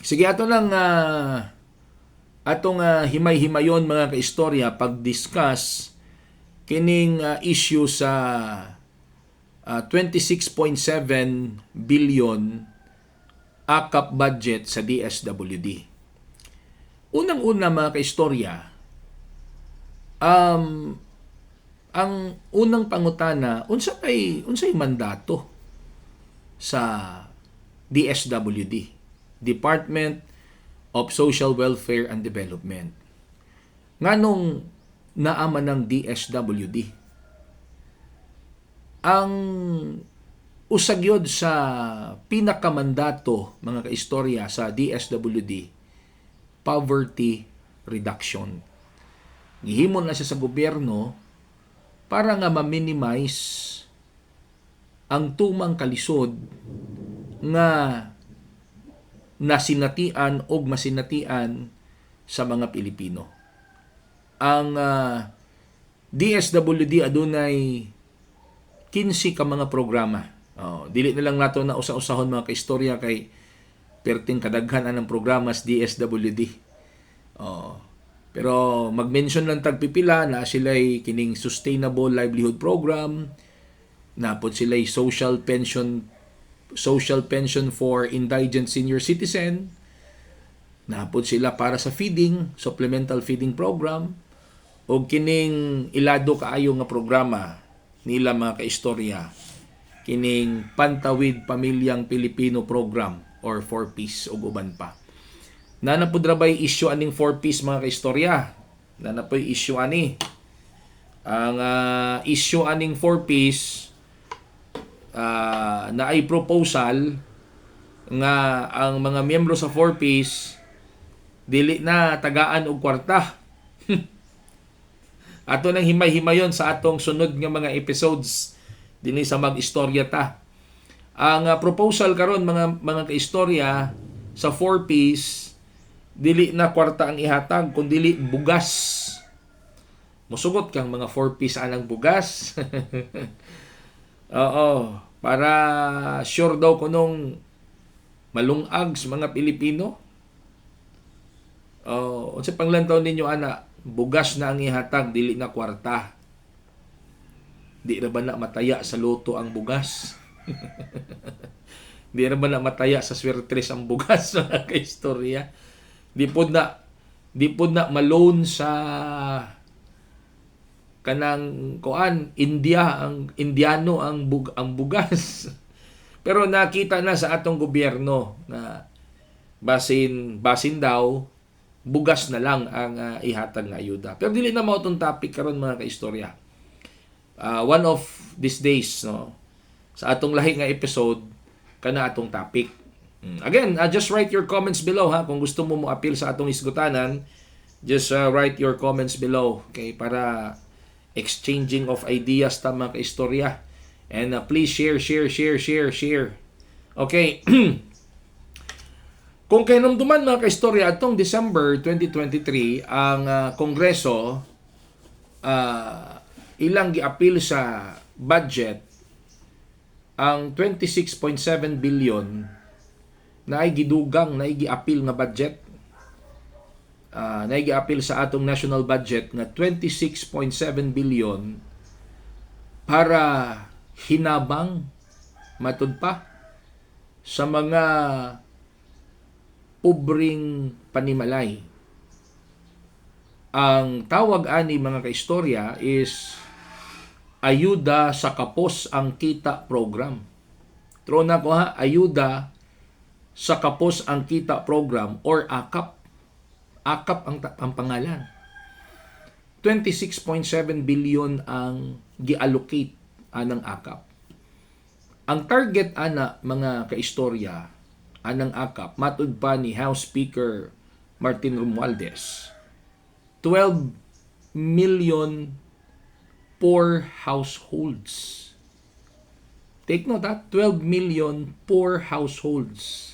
Sige, ato lang atong himay-himayon, mga kaistorya, pag-discuss kining issue sa 26.7 billion AKAP budget sa DSWD. Unang-una, mga kaistorya, ang unang pangutana, unsa kay unsay mandato sa DSWD, Department of Social Welfare and Development? Nganong naa man ang DSWD? Ang usa gyud sa pinakamandato, mga kaistorya, sa DSWD, poverty reduction. Gihimo na siya sa gobyerno para nga ma-minimize ang tumang kalisod nga nasinatian og masinatian sa mga Pilipino. Ang DSWD adunay 15 ka mga programa. Oh, dili na lang nato na usa-usahon, mga kaistorya, kay perting kadaghan anang programa sa DSWD. Oh, pero mag-mention lang tag pipila na sila'y kining Sustainable Livelihood Program, naa pod sila'y social pension for indigent senior citizen, naa pod sila para sa feeding, supplemental feeding program, o kining ilado kaayo nga programa nila, mga kaistorya, kining Pantawid Pamilyang Pilipino Program or 4Ps, ug uban pa. Naa na pod ra bay issue aning 4Ps, mga kaistorya? Naa na po'y issue ani. Ang issue aning 4Ps, naay proposal nga ang mga miyembro sa 4Ps dili na tagaan og kwarta. Ato nang himay-himayon sa atong sunod nga mga episodes dinhi sa Mag-istorya Ta. Ang proposal karon, mga kaistorya, sa 4Ps, dili na kwarta ang ihatag kundi bugas. Musugot kang mga 4Ps anang bugas. Oo, para sure daw kunong malungag sa mga Pilipino. Oh, unsa panglantaw ninyo ana? Bugas na ang ihatag, dili na kwarta. Di ra ba na mataya sa lotto ang bugas? Di ra ba na mataya sa swertres ang bugas, mga kaistorya? Di pod na ma-loan sa kanang kuan India, ang Indiano ang bugas. Pero nakita na sa atong gobyerno na basin basin daw bugas na lang ang ihatag nga ayuda. Pero dili na mao tong topic karon, mga kaistorya. One of these days, no, sa atong lahi nga episode kana atong topic. Again, just write your comments below ha, kung gusto mo mo appeal sa atong isgutanan, just write your comments below, okay, para exchanging of ideas ta, mga kaistorya. And please share, share, share, share, share. Okay. Kung kahinumduman, mga kaistorya, atong December 2023, ang Kongreso ilang giapil sa budget ang 26.7 billion na ay gidugang, na ay giapil nga budget, na ay giapil sa atong national budget nga 26.7 billion para hinabang, matud pa, sa mga pobreng panimalay. Ang tawag ani, mga kaistorya, is Ayuda sa Kapos ang Kita Program. True na ko ha, Ayuda sa Kapos ang Kita Program or AKAP. AKAP ang pangalan. 26.7 billion ang gi-allocate anang AKAP. Ang target ana, mga kaistorya, anang AKAP, matud pa ni House Speaker Martin Romualdez, 12 million poor households. Take note ha, 12 million poor households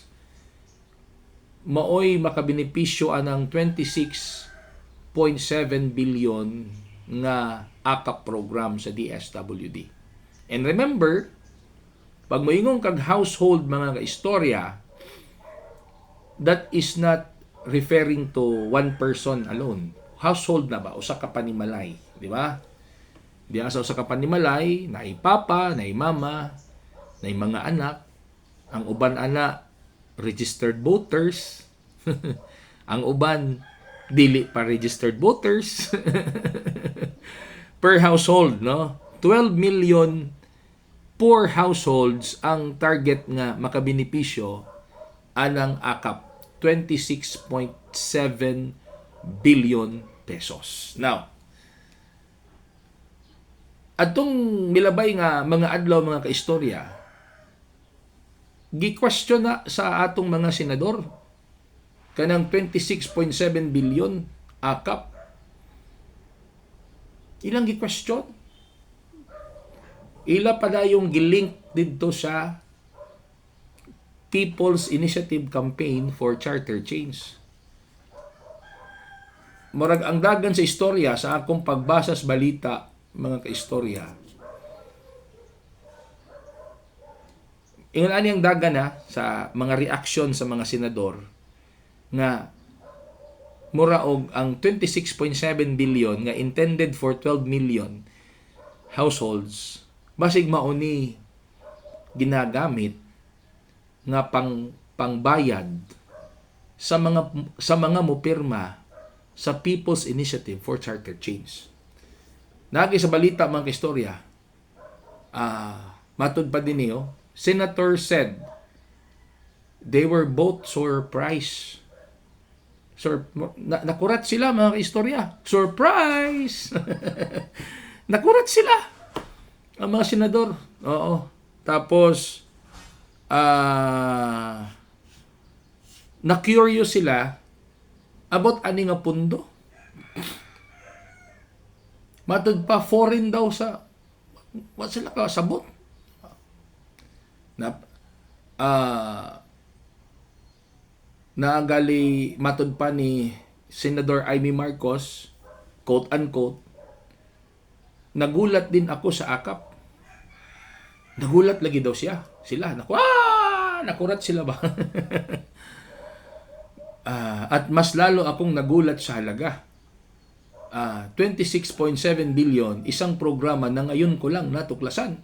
maoy makabenepisyo anang 26.7 billion nga AKAP program sa DSWD. And remember, pag moingon kag household, mga kaistorya, That is not referring to one person alone. Household na ba? Usa ka panimalay, di ba? Diya sa usa ka panimalay, naay papa, naay mama, naay mga anak, ang uban ana registered voters, ang uban dili pa registered voters. Per household, no? 12 million poor households ang target nga makabenepisyo anang AKAP, ₱26.7 billion. Now, atong milabay nga mga adlaw, mga kaistorya, gi-question na sa atong mga senador kanang 26.7 billion AKAP. Ilang gi-question, ila pa yung gilink didto sa People's Initiative Campaign for Charter Change. Murag ang dagan sa istorya sa akong pagbasa sa balita, mga kaistorya, ingon ani ang dagan na sa mga reaksyon sa mga senador nga mura og ang 26.7 billion nga intended for 12 million households, basig mao ni ginagamit nga pangbayad sa mga mopirma sa People's Initiative for Charter Change. Nagi sa balita, mga kaistorya, matud pa din niyo, senator said they were both surprised. Nakurat sila, mga kaistorya. Surprise! Nakurat sila ang mga senador. Oo. Tapos, na-curious sila about ani nga pundo. Matud pa, foreign daw sa wa sila kasabot. Na naagali matud pa ni Senator Imee Marcos, quote unquote, "Nagulat din ako sa AKAP." Nagulat lagi daw siya. Sila. Naku, nakurat sila ba? At mas lalo akong nagulat sa halaga. 26.7 billion, isang programa na ngayon ko lang natuklasan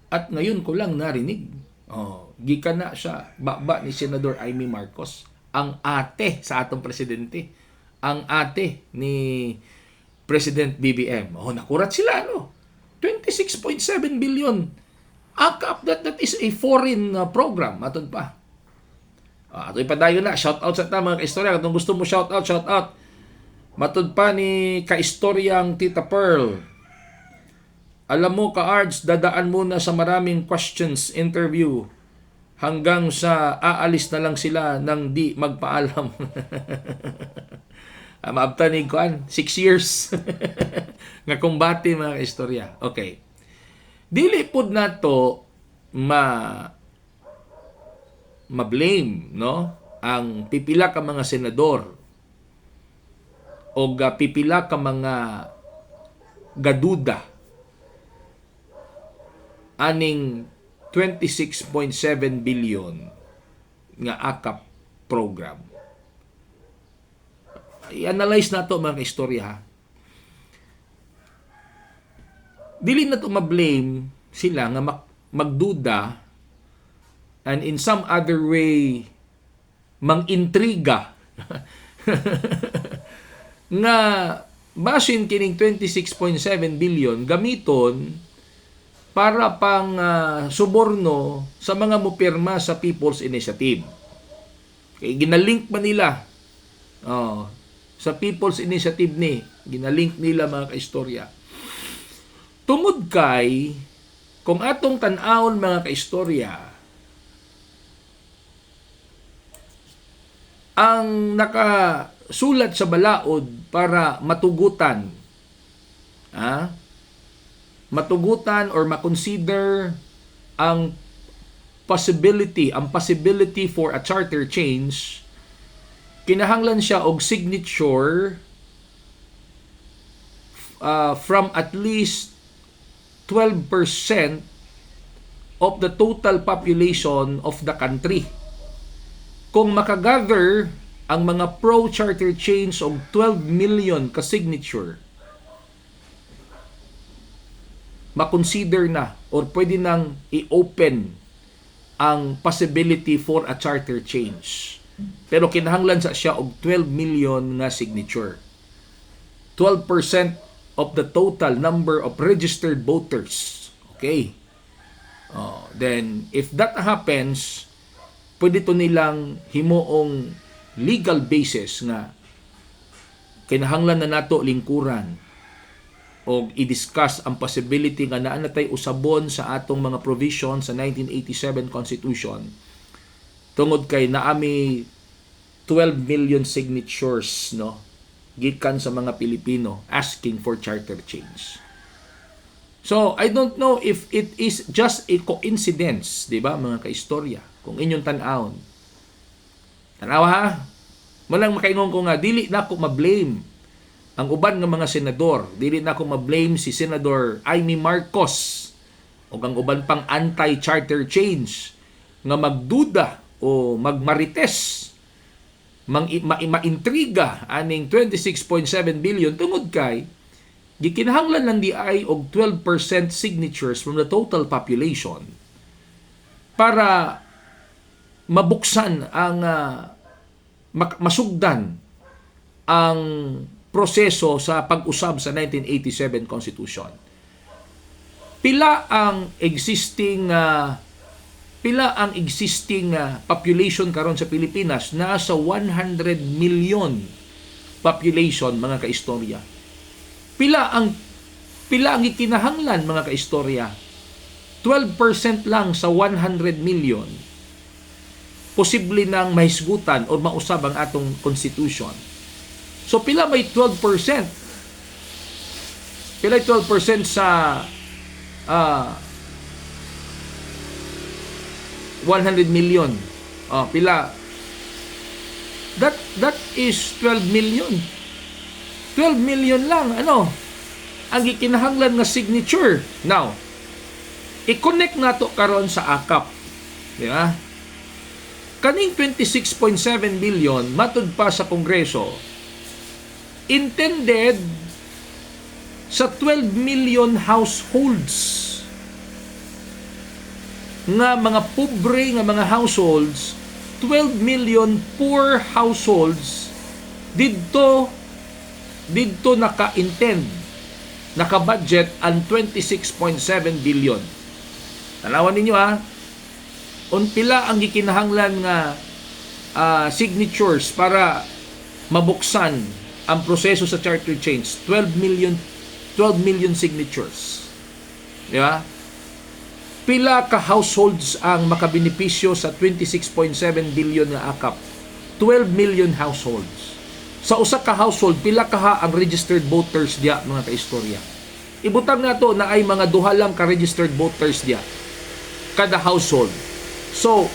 at ngayon ko lang narinig. Oh, gikan na siya baba ni Senador Imee Marcos, ang ate sa atong presidente, ang ate ni President BBM. Oh, nakurat sila, no? 26.7 billion. AKAP, that is a foreign program, matud pa. Ato ipadayon na. Shout out sa ta, mga kaistorya. Kung gusto mo shout out, shout out. Matud pa ni kaistoryang Tita Pearl. "Alam mo ka Ards, dadaan muna sa maraming questions, interview, hanggang sa aalis na lang sila nang di magpaalam." Maabtan ni kuan, 6 years nga kumbate, mga kaistorya. Okay. Dili pud nato ma-blame, no, ang pipila ka mga senador o pipila ka mga gaduda aning 26.7 billion nga AKAP program. I-analyze nato, mga kaistorya, ha. Dili na to ma-blame sila nga magduda and in some other way mang-intriga nga basin kining 26.7 billion gamiton para pang suborno sa mga mupirma sa People's Initiative. Kay ginalink pa nila, oh, sa People's Initiative ni, ginalink nila, mga kaistorya. Tungod kay kung atong tan-awon, mga kaistorya, ang nakasulat sa balaod para matugutan or makonsider ang possibility for a charter change, kinahanglan siya og signature from at least 12% of the total population of the country. Kung makagather ang mga pro-charter change og 12 million ka signature, makonsider na or pwede nang i-open ang possibility for a charter change. Pero kinahanglan sa siya og 12 million nga signature. 12% of the total number of registered voters. Okay. Oh, then if that happens, pwede to nilang himuong legal basis nga kinahanglan na nato lingkuran o i-discuss ang possibility nga naa na tay usabon sa atong mga provision sa 1987 Constitution tungod kay naami 12 million signatures, no, gikan sa mga Pilipino asking for charter change. So, I don't know if it is just a coincidence, di ba, mga kaistorya, kung inyong tan-awon. Tanawa ha? Malang makaingon ko nga, dili na ako ma-blame ang uban nga mga senador. Dili na ako ma-blame si Senador Imee Marcos o ang uban pang anti-charter change nga magduda o magmarites, mang ma, maintriga aning 26.7 billion tungod kay gikinahanglan lang diay og 12% signatures from the total population para mabuksan ang masugdan ang proseso sa pag-usab sa 1987 Constitution. Pila ang existing population karon sa Pilipinas? Nasa 100 million population, mga kaistorya. Pila ang ikinahanglan, mga kaistorya? 12% lang sa 100 million, posible nang mahisgutan o mausab ang atong constitution. So pila may 12%? Pila 12% sa 100 million? Oh, pila? That is 12 million. 12 million lang, ano, ang gikinahanglan nga signature. Now, i-connect nato karon sa AKAP. Di ba? Kaning 26.7 billion, matud pa sa Kongreso, intended sa 12 million households nga mga pobre nga mga households, 12 million poor households didto naka-intend, naka-budget ang 26.7 billion. Tanawan ninyo ha, un pila ang gikinahanglan nga signatures para mabuksan ang proseso sa charter change? 12 million, 12 million signatures, di ba? Pila ka households ang makabenepisyo sa 26.7 billion nga AKAP? 12 million households. Sa usa ka household, pila ka ang registered voters diya, mga kaistorya? Ibutang nato na ay mga duha lang ka registered voters diya kada household. So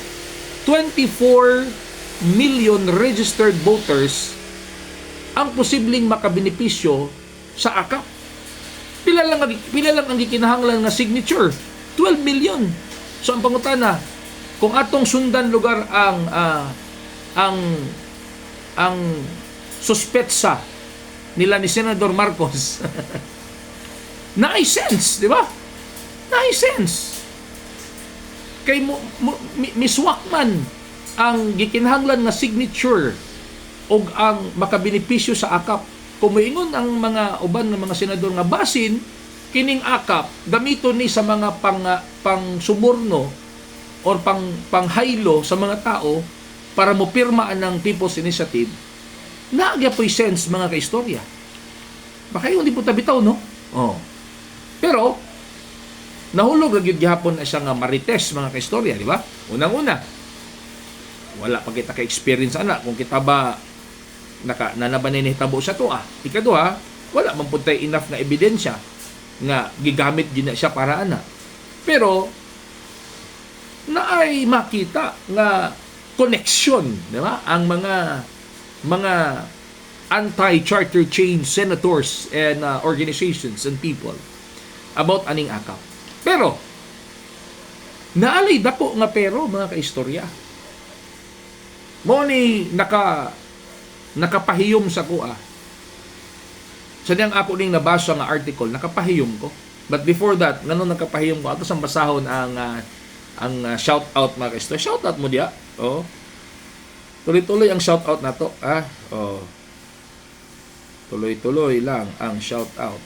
24 million registered voters ang posibleng makabenepisyo sa AKAP. Pila lang ang gikinahanglan nga signature? 12 million. So ang pangutana, kung atong sundan lugar ang suspetsa nila ni Senador Marcos, naay sense, di ba? Naay sense. Kay mo miswak man ang gikinahanglan nga signature og ang makabenepisyo sa AKAP. Kung moingon ang mga uban nga mga senador nga basin kining AKAP gamiton ni sa mga pang sumurno or panghaylo sa mga tao para mo pirma ang People's Initiative, naa gyapoy sense, mga kaistorya. Baka yung di po bitaw, no? Oh. Pero nahulog ra gyud gihapon na siya nga marites, mga kaistorya, di ba? Unang-una, wala pa kita ka-experience ana kung kita ba naka nanaban na nahitabo sa to ah. Ikaduha, wala man pud tay enough nga ebidensya nga gigamit gina siya para ana. Pero naay makita nga connection, di ba? Ang mga anti-charter change senators and organizations and people about aning AKAP. Pero naalay dako nga pero, mga kaistorya. Mo ni nakapahiyom sa kuha. Sa diyang ako ning nabasa nga article, nakapahiyom ko. But before that, ngano nakapahiyom ko, ato sang basahon ang shout out, mga kaistorya. Shout out mo diya. Oh. Tuloy-tuloy ang shout out nato, ah. Oh. Tuloy-tuloy lang ang shout out.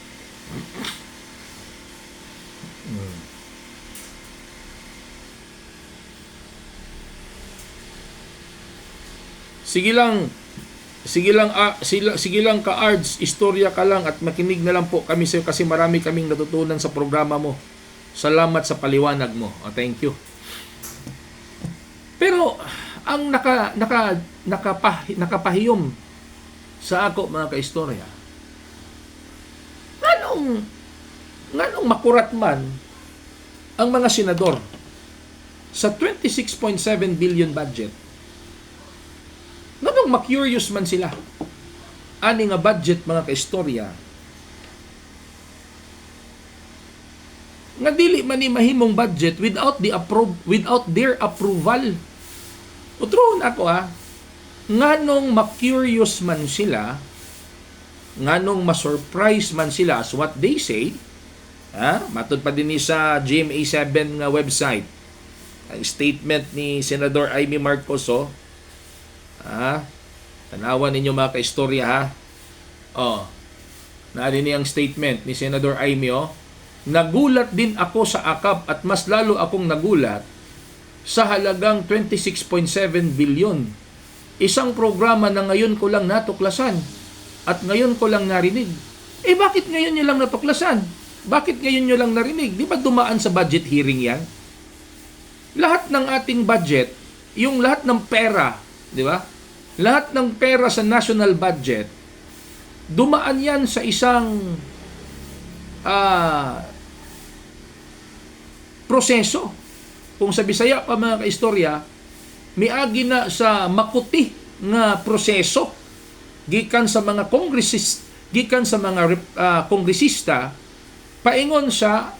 Sige lang. Sige lang, sige lang ka Ards, istorya ka lang at makinig na lang po kami sa'yo kasi marami kaming natutunan sa programa mo. Salamat sa paliwanag mo. Oh, thank you. Pero ang nakapahiyom sa ako, mga kaistorya, nganong makurat man ang mga senador sa 26.7 billion budget? Nganong ma-curious man sila ani nga budget, mga kaistorya, nga dili man ni mahimong budget without their approval? Utron ako ah, nganong ma-curious man sila, nganong ma-surprise man sila as what they say, ha? Matod pa din ni sa GMA7 nga website, ang statement ni Senador Imee Marcos, oh. Ha? Tanawan ninyo, mga kaistorya, ha. Oh. Naa din ang statement ni Senador Imee, oh. "Nagulat din ako sa AKAP at mas lalo akong nagulat sa halagang 26.7 billion. Isang programa na ngayon ko lang natuklasan at ngayon ko lang narinig." Eh bakit ngayon nyo lang natuklasan? Bakit ngayon nyo lang narinig? Di ba dumaan sa budget hearing yan? Lahat ng ating budget, yung lahat ng pera, di ba? Lahat ng pera sa national budget, dumaan yan sa isang proseso. Kung sa Bisaya pa, mga kaistorya, miagi na sa makuti nga proseso gikan sa mga kongresista paingon sa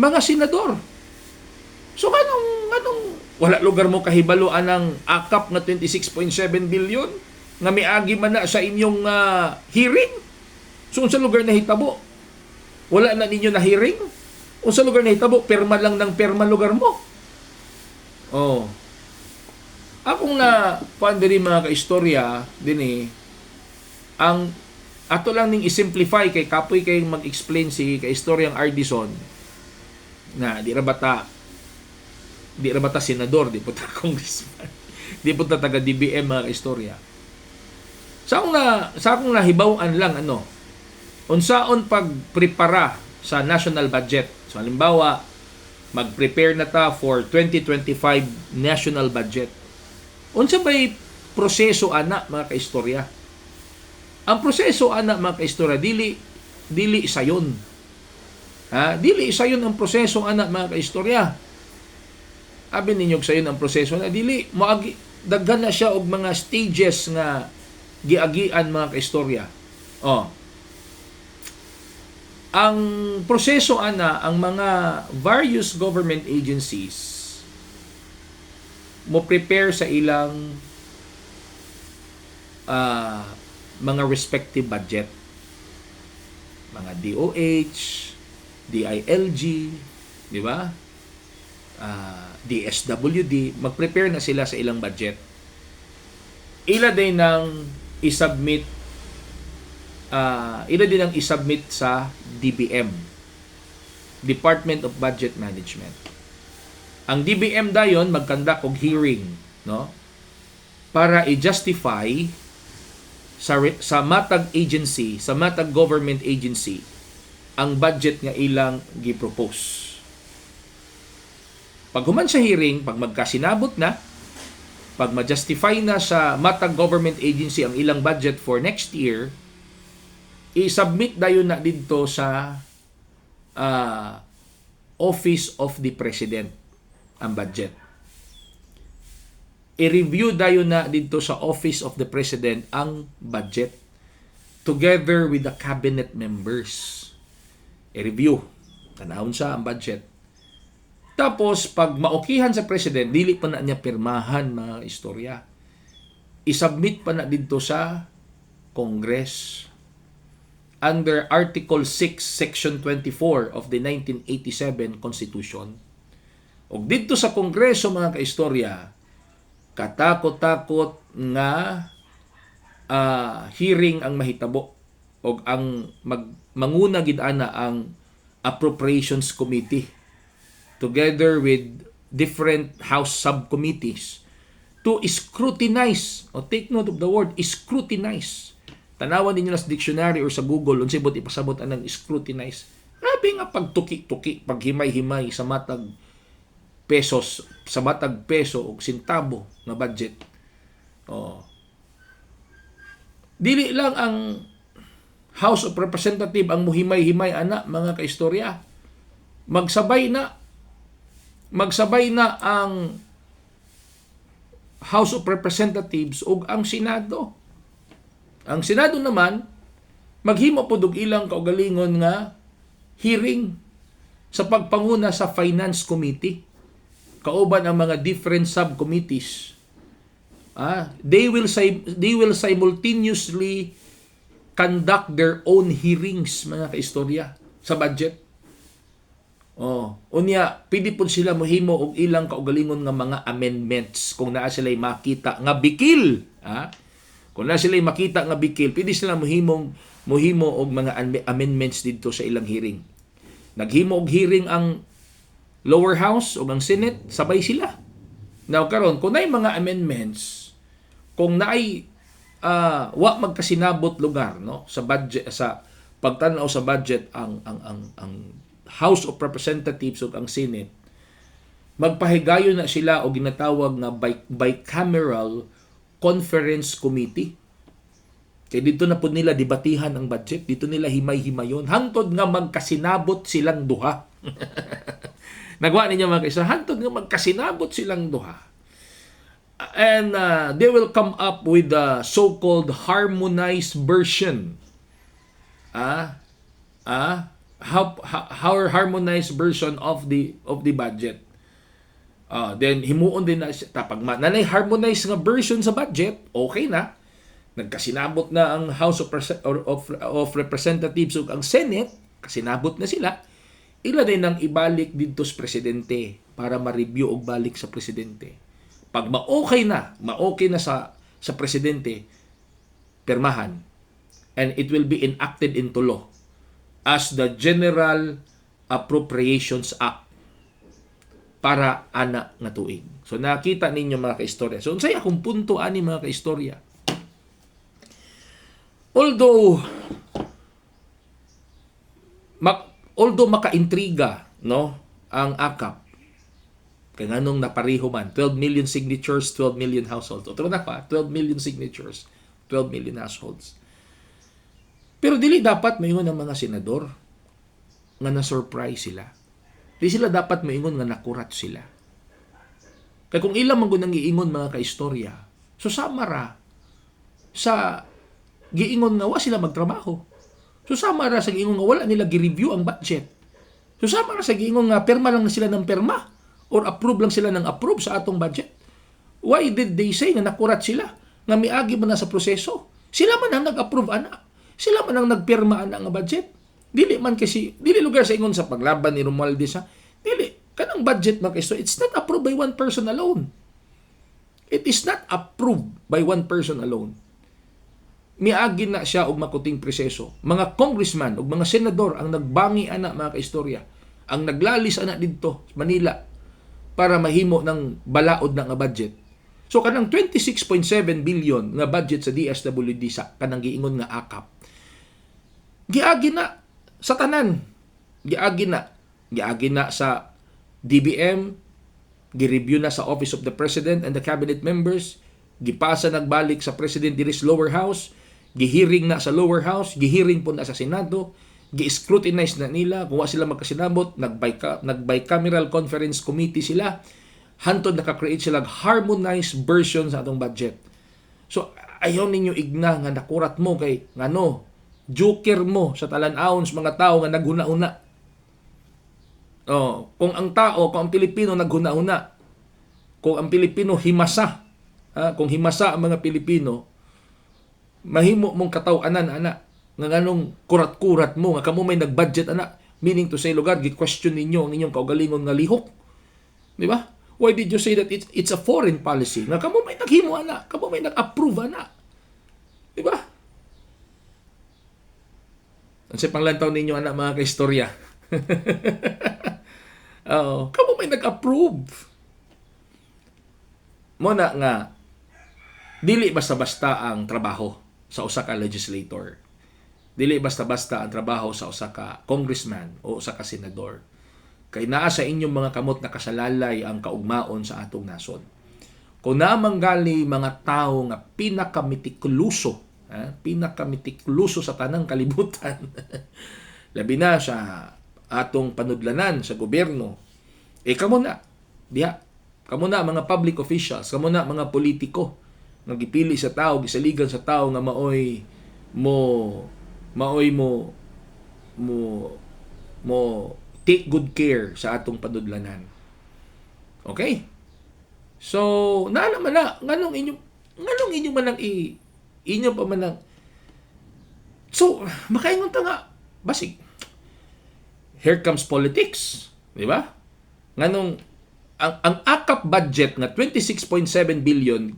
mga senador. So anong wala lugar mo kahibalo anang AKAP nga 26.7 billion nga miagi man na sa inyong hearing? So unsa lugar na hitabo? Wala na ninyo na hearing? Unsa lugar na hitabo? Perma lang ng perma lugar mo. Oh. Akong na kuan diri, mga kaistorya, dinhi ang ato lang ning i-simplify kay kapoy kay mag-explain si kaistoryang Ardison na di ra bata senador, di po ta congressman, di po ta taga DBM, mga kaistorya. Sa akong nahibaw-an lang, ano, unsaon pagprepara sa national budget. So halimbawa, mag-prepare na ta for 2025 national budget. Unsa bay proseso ana, mga kaistorya? Ang proseso ana, mga kaistorya, dili dili sayon. Ha? Dili sayon ang proseso ana, mga kaistorya. Abi ninyo sayon ang proseso na, dili moagi, daghan na siya og mga stages nga giagian, mga kaistorya. Oh. Ang proseso ana, ang mga various government agencies mo prepare sa ilang mga respective budget. Mga DOH, DILG, di ba? DSWD, mag-prepare na sila sa ilang budget. Ila din ng i-submit ila din ang i-submit sa DBM, Department of Budget Management. Ang DBM dayon mag-conduct og hearing, no? Para i-justify sa matag agency, sa matag government agency ang budget nga ilang gi-propose. Pag human sa hearing, pag magkasinabot na, pag ma-justify na sa matag government agency ang ilang budget for next year, i-submit dayon na didto sa Office of the President ang budget. I-review dayon na didto sa Office of the President ang budget together with the cabinet members. I-review. Tanawon sa ang budget. Tapos, pag maukihan sa President, dili pa na niya pirmahan, mga istorya. Isubmit pa na didto sa Congress under Article 6, Section 24 of the 1987 Constitution. Og didto sa Kongreso, mga kaistorya, katakot-takot nga hearing ang mahitabo og ang manguna gid ana ang Appropriations Committee together with different House subcommittees to scrutinize, o take note of the word "scrutinize". Tanawan ninyo na sa dictionary or sa Google unsay buot ipasabot anang "scrutinize". Grabe nga pagtuki-tuki, paghimay-himay sa matag pesos, sa matag peso og sentabo nga budget. Oh. Dili lang ang House of Representative ang muhimay-himay ana, mga kaistorya. Magsabay na ang House of Representatives ug ang Senado. Ang Senado naman maghimo pod og ilang kaugalingon nga hearing sa pagpanguna sa Finance Committee kauban ang mga different subcommittees. They will simultaneously conduct their own hearings, mga kaistorya, sa budget. Oh, unya pwede pud sila mohimo og ilang kaugalingon nga mga amendments kung naa sila makita nga bikil, ha? Kung naa sila makita nga bikil, pwede sila mohimo og mga amendments didto sa ilang hearing. Naghimo og hearing ang lower house ug ang Senate, sabay sila. Now karon, kung naay mga amendments, kung naay wa magkasinabot lugar, no, sa budget, sa pagtan-aw sa budget ang House of Representatives ug ang Senate, magpahigayon na sila og ginatawag nga bicameral conference committee. Kay didto na pud nila debatihan ang budget, didto nila himay-himayon hangtod nga magkasinabot silang duha. Nagwa ninyo, mga kaisa, hangtod nga magkasinabot silang duha. And they will come up with the so-called harmonized version. Ah, how harmonized version of the budget. Then himuon din na siya tapag nanay harmonized nga version sa budget, okay na. Nagkasinabot na ang House of Representatives ug ang Senate, kasinabot na sila. Ila din ang ibalik didto sa presidente para ma-review og balik sa presidente. Pag ma-okay na sa presidente, pirmahan and it will be enacted into law as the General Appropriations Act para ana nga tuig. So nakita ninyo, mga kaistorya. So unsay akong punto ani, mga kaistorya? Although makaintriga, no, ang AKAP kay nganong napareho man 12 million signatures, 12 million households. Otro na pa, 12 million signatures, 12 million households. Pero dili dapat maingon ang mga senador nga na-surprise sila. Di sila dapat maingon nga nakurat sila. Kay kung ilang man gud ang giingon, mga kaistorya, so sama ra sa giingon nga wa sila magtrabaho. So sama ra sa giingon nga wala nila gi-review ang budget. So sama ra sa giingon nga perma lang sila ng perma or approve lang sila ng approve sa atong budget. Why did they say nga nakurat sila? Nga miagi man na sa proseso. Sila man ang nag-approve ana. Sila man ang nagpirma ana nga budget. Dili man kasi dili lugar sa ingon sa paglaban ni Romualdez, ha. Dili kanang budget, mga kaisto, it's not approved by one person alone. It is not approved by one person alone. Miagi na siya og makuting proseso. Mga congressman ug mga senador ang nagbangi ana, mga kaistorya. Ang naglalis ana didto sa Manila para mahimo ng balaod na nga budget. So kanang 26.7 billion nga budget sa DSWD sa kanang giingon nga AKAP, giagi na sa tanan. Giagi na. Giagi na sa DBM, gi-review na sa Office of the President and the cabinet members, gipasa nagbalik sa President diri sa lower house, gihearing na sa lower house, gihearing po na sa Senado, gi-scrutinize na nila. Kung wa sila magkasinabot, nag-bicameral conference committee sila, hantod naka-create sila harmonized version sa atong budget. So ayaw ninyo igna nga nakurat mo kay ngano joker mo sa talan-awon sa mga tao nga naghuna-una. Oh, kung ang tao, kung ang Pilipino naghuna-una, kung ang Pilipino himasa, Ha? Kung himasa ang mga Pilipino, mahimo mong kataw-anan ana nga nganong kurat-kurat mo nga kamo may nag-budget ana, meaning to say lugar gi-question ninyo ang inyong kaugalingon nga lihok, di ba? Why did you say that it's a foreign policy nga kamo may naghimo ana, kamo may nag-approve ana, di ba? Unsay panglantaw ninyo ana, mga kaistorya? Oo, kamo may nag-approve. Mo na nga dili basta-basta ang trabaho sa usa ka legislator. Dili basta-basta ang trabaho sa usa ka congressman o usa ka senador. Kay naa sa inyong mga kamot nakasalalay ang kaugmaon sa atong nasod. Kung naa man gali mga tao nga pinakametikuluso, ha, pinakametikuluso sa tanang kalibutan, labi na sa atong panudlanan sa gobyerno, eh kamo na, diha, kamo na mga public officials, kamo na mga politiko, nga gipili sa tao, gisaligan sa tao nga maoy mo take good care sa atong panudlanan. Okay? So, naa naman na nganong inyo man ang i inyo pa man ang. So, makaingon ta nga basig here comes politics, di ba? Nganong ang AKAP budget nga 26.7 billion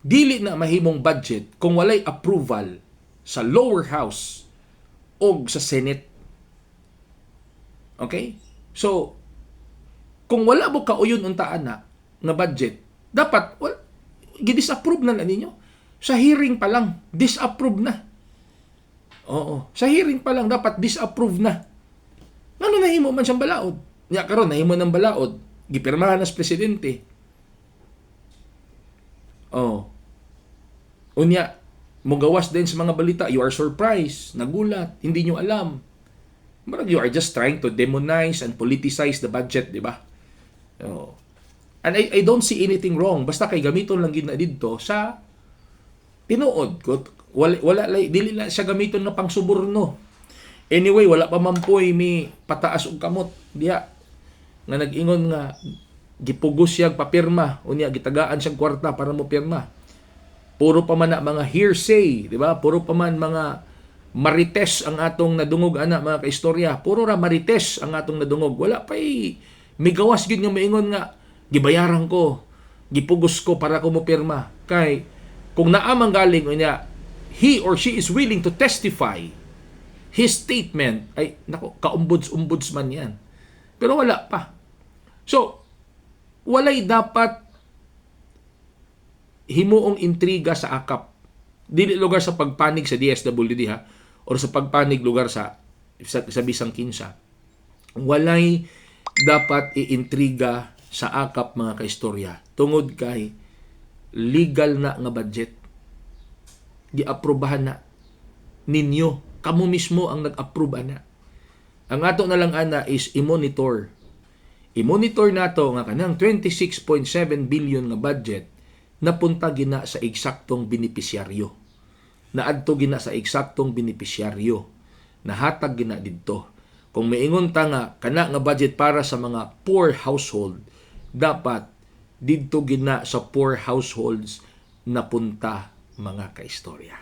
dili na mahimong budget kung walay approval sa lower house o sa Senate. Okay? So, kung wala mo kauyon untaan na nga budget, dapat well, gi-disapprove na na ninyo. Sa hearing pa lang, disapprove na. Oo. Sa hearing pa lang, dapat disapprove na. Ano, nahimo man siyang balaod? Nya karon nahimo ng balaod, gipirmahan na sa presidente. Oh. Unya, mugawas din sa mga balita, you are surprised, nagulat, hindi nyo alam. Murag you are just trying to demonize and politicize the budget, di ba? Oh. And I don't see anything wrong. Basta kay gamiton lang gid na didto sa tinuod. Wala, wala, dili na siya gamiton na pang suborno. Anyway, wala pa man poy mi pataas og kamot diha nga nag-ingon nga gipugos siya papirma, unya gitagaan siyang kwarta para mo pirma. Puro pa man na mga hearsay, di ba? Puro pa man mga marites ang atong nadungog ana, mga kaistorya. Puro ra marites ang atong nadungog. Wala pa migawas gid nga maingon nga gibayaran ko, gipugos ko para ko mo pirma. Kay kung naa man galing unya he or she is willing to testify his statement, ay nako, kaombuds-ombudsman yan. Pero wala pa. So, walay dapat himuong intriga sa AKAP. Dili lugar sa pagpanig sa DSWD ha or sa pagpanig lugar sa bisang kinsa. Walay dapat iintriga sa AKAP, mga kaistorya, tungod kay legal na nga budget. Giaprobahan na ninyo. Kamo mismo ang nag-approve ana. Ang ato na lang ana is i-monitor. I-monitor nato nga kanang 26.7 billion nga budget napunta gina sa eksaktong benepisyaryo. Naadto gina sa eksaktong benepisyaryo. Nahatag gina didto. Kung maingon ta nga kana nga budget para sa mga poor household, dapat didto gina sa poor households napunta, mga kaistorya.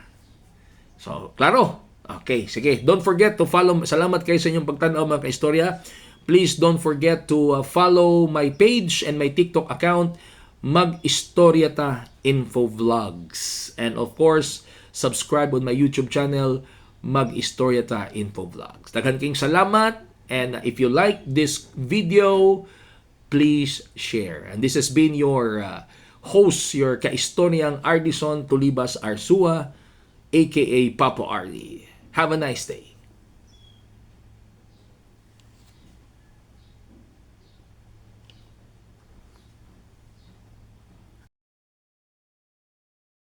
So, klaro. Okay, sige. Don't forget to follow. Salamat kayo sa inyong pagtanaw, mga kaistorya. Please don't forget to follow my page and my TikTok account, Mag-Istorya Ta Info Vlogs. And of course, subscribe on my YouTube channel, Mag-Istorya Ta Info Vlogs. Daghan kayong salamat, and if you like this video, please share. And this has been your host, your kaistoryang Ardison Tulibas Arsua, aka Papa Ardy. Have a nice day.